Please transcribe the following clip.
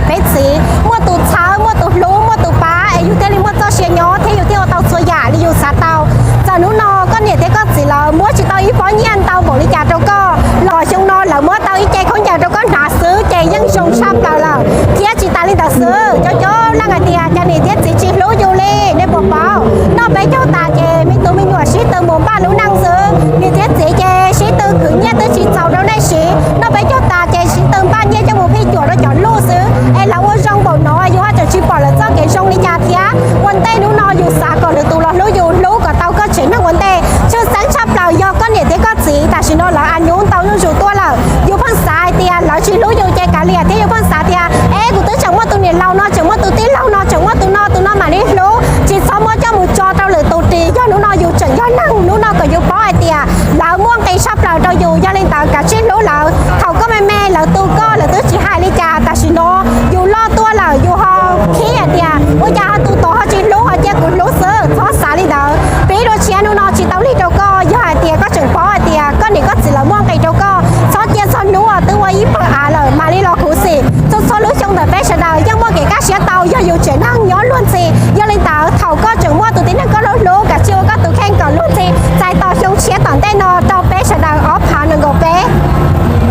Peb txiv muaj tus txhawb, muaj tus hlub, muaj tus pab es yus thiaj li muaj txoj sia nyob thiab yus thiaj ua tau txhua yam li yus xav tau. Txawm hnub no koj niam thiab koj txiv lawv muab tsis tau ib pob nyiaj ntau npaum li cas rau koj los xyoo no lawv muab tau ib ce khaub ncaws rau koj hnav xwb ces yeej zoo tshaj plaws lawm. Thiab tsis tas li ntawd xwb, cov cov leej hais tias cas niam thiab txiv tsis hlub yus li, nej puas paub? Noj peb caug tas ces me tub me nyuam sib tw mus npaj lub neej xwb. Niam thiab txiv ces sib tw khwv nyiaj twb tsis txaus rau nej siv, noj peb caug tas ces sib tw npaj nyiaj coj mus phij cuam rau cov luj xwb. Es lawv ua zoo npaum no yus ho tseem tsis pom lawv txoj kev zoo li cas thiab. Ua ntej hnub no yus xav kom lwm tus los hlub yus, hlub kom tau koj tsev neeg ua ntej. Tshwj xeeb tshaj plaws yog koj niam thiab koj txiv tam sim no lawv a nyub ntau zuj zus tuaj lawm. Yus pheej xav hais tias lawv tsis hlub yus ces kav liam thiab yus pheej xav tias es kuv twb tseem muaj tus niam laus no, tseem muaj tus tij laug no, tseem muaj tus no tus no mam li hlub, tsis txhob muab coj mus tso rau lwm tus ris. Yog hnub no yus tseem yog neeg, hnub no kom yus paub hais tias lawv muaj nqis tshaj plaws rau yus. Yog li ntawd kav tsij hlub lawv. Thaum koj me me lawv tu koj lawv twb tsis hais li cas, tam sim no yus loj tuaj lawm yus ho khib hais tias ua cas ho tus tod ho tsis hlub ho cia kuv hlub xwb. Txhob xav li ntawd. Pib dua tshiab hnub no tsis tau lig rau koj. Yog hais tias koj tseem paub hais tias koj niam koj txiv lawv muaj nqis rau koj, txhob cia txog hnub uas twb ua ib pawg av lawm mam li los khuv xim. Txhua txhua lub xyoo ntawm peb sawv daws yeej muaj kev kaj siab tau yog yus tsev neeg nyob luag ntxhi.